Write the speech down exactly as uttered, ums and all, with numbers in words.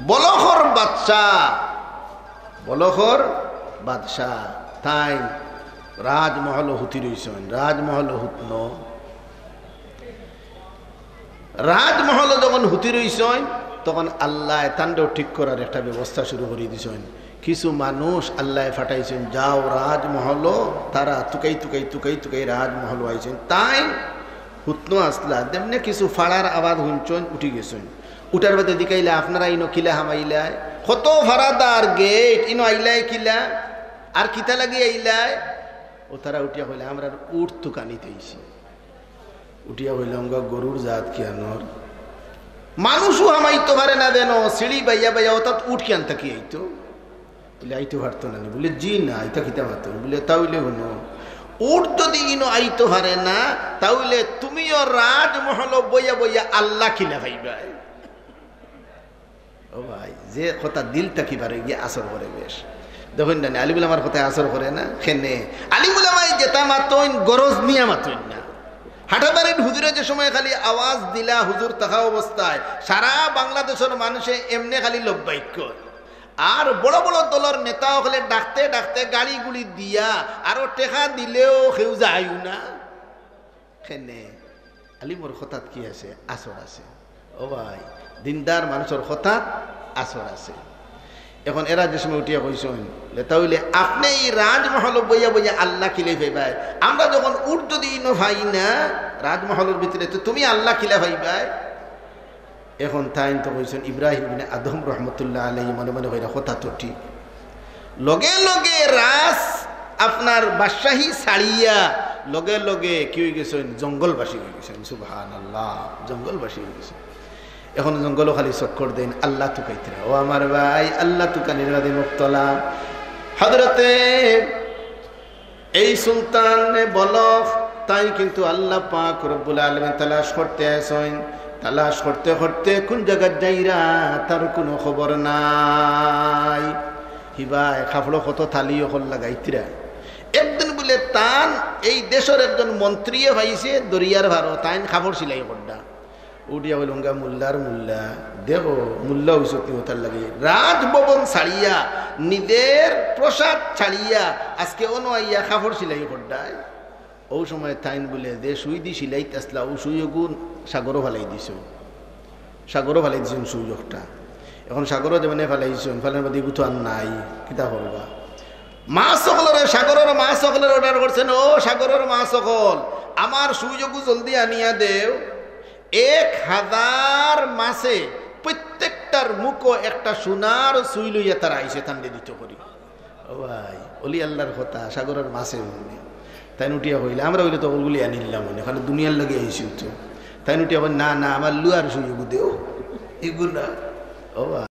বলখর বাদশা, বলখর বাদশা, তাইন রাজমহলো হুতি রইছইন, রাজমহলো হুতনো। রাজমহলো যখন হুতি রইছইন, তখন আল্লায় তানরেও ঠিক করার একটা ব্যবস্থা শুরু করি দিছইন। কিছু মানুষ আল্লায় ফাটাইছইন, যাও রাজমহলো, তারা তুকাই তুকাই তুকাই তুকাই রাজমহলো আইছইন। তাইন হুতনো আছলা, যেমনে কিছু ফাড়ার আওয়াজ হুনছইন, উঠি গেছইন। উঠার বাদে জিকাইলা, "আপনারা ইনো কিলা হামাইলায়? কত ফাড়াদার গেট, ইনো আইলায় কিলা? আর কিতা লাগি আইলায়?" ও তারা উঠিয়া কইলা, "আমরার উট তুকানিত আইছি।" উঠিয়া কইলা, "অঙ্গা গরুর জাত কিয়ানোর? মানুষও হামাইতো পারে না যেন, সিঁড়ি বাইয়া বাইয়া, অর্থাৎ উট কিয়ান থাকি আইতো?" বুলে, "আইতো পারতো না নি?" বুলে, "জি না, ইতা কিতা মাতো?" বুলে, "তাইলে হুনো, উট যদি ইনো আইতো পারে না, তাইলে তুমিও রাজমহলো বইয়া বইয়া আল্লাহ কিলা পাইবায়?" ও ভাই, যে কথা দিল থাকি বার অইগিয়া আসর করে বেশ। দেখইন না নি, আলিম উলামার কথায় আসর করে না? কেনে? আলিম উলামায় যেতা মাতইন, গরজ নিয়া মাতইন না। হাটাদারির হুজুরে যে সময় খালি আওয়াজ দিলা, হুজুর থাকা অবস্থায় সারা বাংলাদেশর মানুষে এমনে খালি লব্বাইক কর। আর বড় বড় দলর নেতা অকলে ডাকতে ডাকতে গাড়ি গুড়ি দিয়া আরো টেকা দিলেও কেউ যায়ও না। কেনে? আলিমর কথাত কি আছে? আসর আছে। ও ভাই, দিনদার মানুষর কথাত আসর আছে। এখন এরা যে সময় উঠিয়া কইছইন, "লে তাইলে আপনে ই রাজমহলো বইয়া বইয়া আল্লাহ কিলাই পাইবায়? আমরা যখন উট যদি ইনো পাই না, রাজমহলর ভিতরে, তো তুমি আল্লাহ কিলা পাইবায়?" এখন তাইন তো কইছইন, ইব্রাহিম ইবনে আদহাম রহমতুল্লাহ আলাইহি মনে মনে কইরা কথা তো ঠিক। লগে লগে রাজ আপনার বাদশাহী ছাড়িয়া লগে লগে কি অই গেছইন? জঙ্গলবাসী অই গেছইন। সুবহানাল্লাহ, জঙ্গলবাসী অই গেছইন। এখন জঙ্গলো খালি চক্কর দেইন, আল্লাহ তুকাইতরা। ও আমার ভাই, আল্লাহ তুকানির মাঝে মুবতলা। হযরতে এই সুলতানে বলখ, তাইন কিন্তু আল্লাহ পাক রব্বুল আলামিন তালাশ করতে আছইন। তালাশ করতে করতে কুন জাগাত যাইরা, তার কুনু খবর নাই। হিবায় কাপড়ো কত থালি অকল লাগাইতরা। একদিন বুলে তান এই দেশর একজন মন্ত্রীয়ে পাইছে দরিয়ার পারো, তাইন কাপড় সিলাই কররা। উঠিয়া কইলা, "অঙ্গা মুল্লার মুল্লা, দেখো, মুল্লা অইছত নি অতার লাগি। রাজভবন ছাড়িয়া, নিজর প্রাসাদ ছাড়িয়া, আজকে অনো আইয়া কাপড় সিলাই কররায়।" অউ সময় তাইন বুলে যে সুইদি সিলাইত আছলা, অউ সুইগু সাগরো ফালাই দিছইন। সাগরো ফালাই দিছইন সুইগটা। এখন সাগরো যেমনে ফালাই দিছইন, ফালাইন বাদে ইগু তো আর নাই, কিতা করবা? মাছ অকলরে, সাগরর মাছ অকলরে order করছইন, "ও সাগরর মাছ অকল, আমার সুইগু জলদি আনিয়া দেও।" এক হাজার মাছে প্রত্যেকটার মুখো একটা সোনার সুই লইয়া তারা আইছে তানরে দিতো করি। ও ভাই, অলি আল্লাহর কথা, সাগরর মাছে অইলে। তাইন উঠিয়া কইলা, "আমরা অইলে তো অগুলি আনিলাম অনে, কারণ দুনিয়ার লাগি আইছি তো।" তাইন উঠিয়া কইলা, "না, না, আমার লুয়ার সুইগু দেও, ইগু না।" ও ভাই।